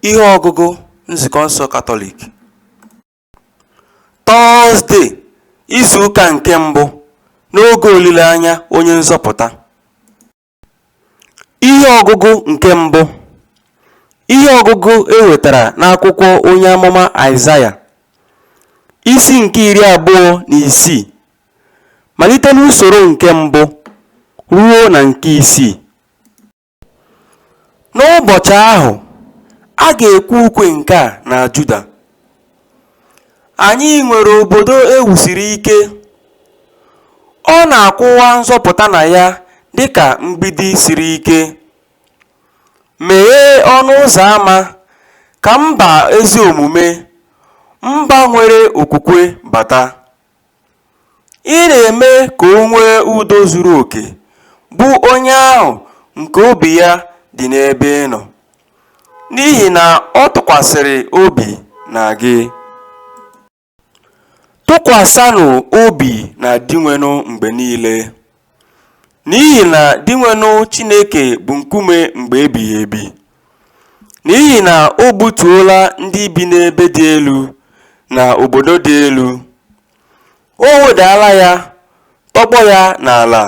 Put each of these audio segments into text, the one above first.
Ihe ọgụgụ Nzukọ nsọ Katọlik. Tọọzde, izu ụka nke mbụ n'oge olileanya onye nzọpụta. Ihe ọgụgụ nke mbụ. Ihe ọgụgụ e wetara n'akwụkwọ onye amụma Aịzaya, isi nke 26, malite n'usoro nke mbụ ruo na nke isii. N'ụbọchị ahụ, a ga-ekwe ukwe nke a na Juda: Anyị nwere obodo e wusiri ike. Ọ na-akwụwa nzọpụta na ya dịka mgbidi siri ike. Meghee ọnụ ụzọ ama ka mba ezi omume, mba nwere okwukwe bata. Ị na-eme ka o nwee udo zuru oke bụ onye ahụ nke obi ya dị n'ebe ị nọ, n'ihi na ọ tụkwasịrị obi na gị. Tụkwasịnụ obi na Dinwenụ mgbe niile, n'ihi na Dinwenụ Chineke bụ nkume mgbe ebighị ebi. N'ihi na o gbutuola ndị bi n'ebe dị elu na obodo dị elu. O wedala ya, tọgbọ ya n'ala,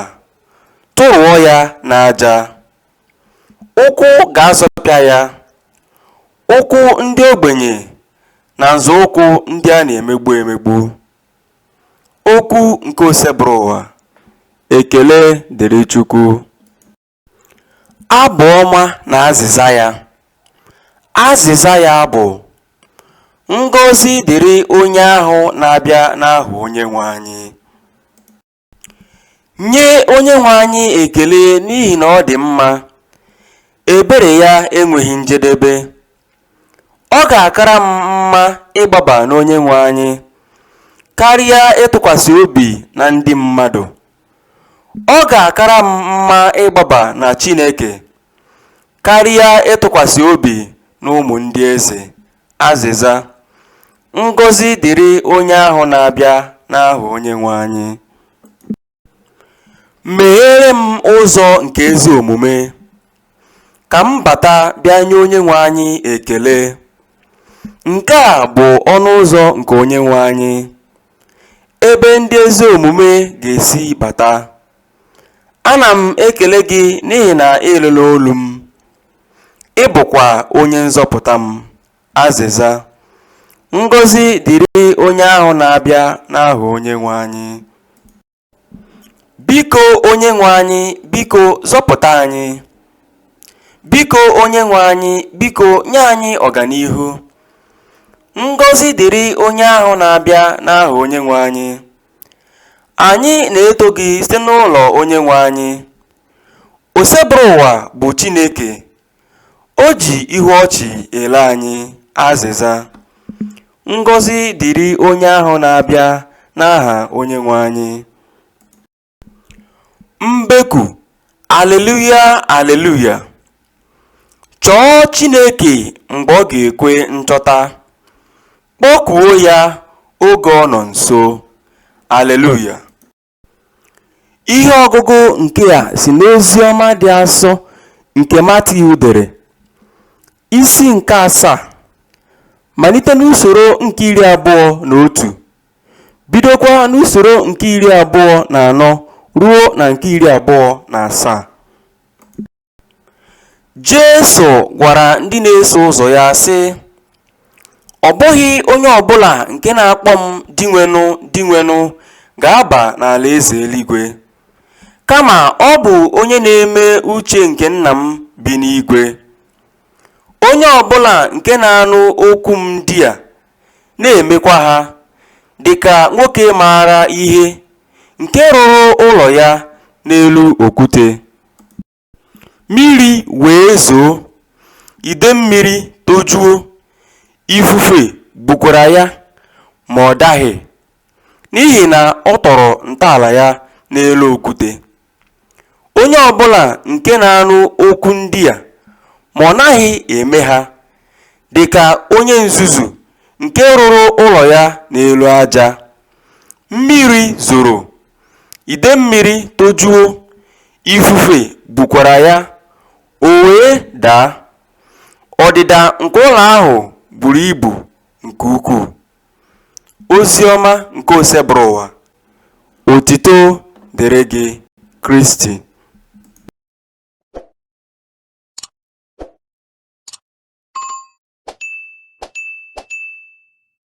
tụrụọ ya n'aja. Ụkwụ ga-azọpịa ya, ụkwụ ndị ogbenye na nzọụkwụ ndị a na-emegbu emegbu. Okwu nke Osebụrụwa. Ekele dịrị Chukwu. Abụ ọma na azịza ya. Azịza ya bụ: Ngọzi dịrị onye ahụ na-abịa n'aha Onyenwe anyị. Nye Onyenwe anyị ekele n'ihi na ọ dị mma, ebere ya enweghị njedebe. Ọ ga-akara m mma ịgbaba n'Onyenwe anyị karịa ịtụkwasị obi na ndị mmadụ. Ọ ga-akara m mma ịgbaba na Chineke karịa ịtụkwasị obi n'ụmụ ndị eze. Azịza. Ngọzi dịrị onye ahụ na-abịa n'aha Onyenwe anyị. Megheere m ụzọ nke ezi omume, ka m bata bịa nye Onyenwe anyị ekele. Nke a bụ ọnụ ụzọ nke Onyenwe anyị, ebe ndị ezi omume ga-esi bata. Ana m ekele gị n'ihi na ị nụla olu m. Ị bụkwa onye nzọpụta m. Azịza. Ngọzi dịrị onye ahụ na-abịa n'aha Onyenwe anyị. Biko Onyenwe anyị, biko zọpụta anyị. Biko Onyenwe anyị, biko nye anyị ọganihu. Ngọzi dịrị onye ahụ na-abịa n'aha Onyenwe anyị. Anyị na-eto gị site n'ụlọ Onyenwe anyị. Osebụrụwa bụ Chineke, o ji ihu ọchị ele anyị. Azịza. Ngọzi dịrị onye ahụ na-abịa n'aha Onyenwe anyị. Mbeku Alleluia, Alleluia. Chọọ Chineke mgbe ọ ga-ekwe nchọta, kpọkuo ya oge ọ nọ nso. Alleluia. Ihe ọgụgụ nke a si n'oziọma dị asọ nke Matiu dere, isi nke asaa, malite n'usoro nke 21, bidokwa n'usoro nke 24 ruo na nke 27. Jesu gwara ndị na-eso ụzọ ya sị: Ọ bụghị onye ọbụla nke na-akpọ m Dinwenụ, Dinwenụ ga-aba n'alaeze eluigwe, kama ọ bụ onye na-eme uche nke Nna m bi n'igwe. Onye ọbụla nke na-anụ okwu m ndị a, na-emekwa ha, dị ka nwoke maara ihe, nke rụrụ ụlọ ya n'elu okwute. Mmiri wee zoo, ide mmiri tojuo, ifufe bukwara ya, ma ọ daghị, n'ihi na ọ tọrọ ntọala ya n'elu okwute. Onye ọbụla nke na-anụ okwu ndị a, ma ọ naghị eme ha, dị ka onye nzuzu nke rụrụ ụlọ ya n'elu aja. Mmiri zoro, ide mmiri tojuo, ifufe bukwara ya, o wee daa. Ọdịda nke ụlọ ahụ buru ibu nke ukwuu. Oziọma nke Osebụrụwa. Otito dịrị gị Kristi.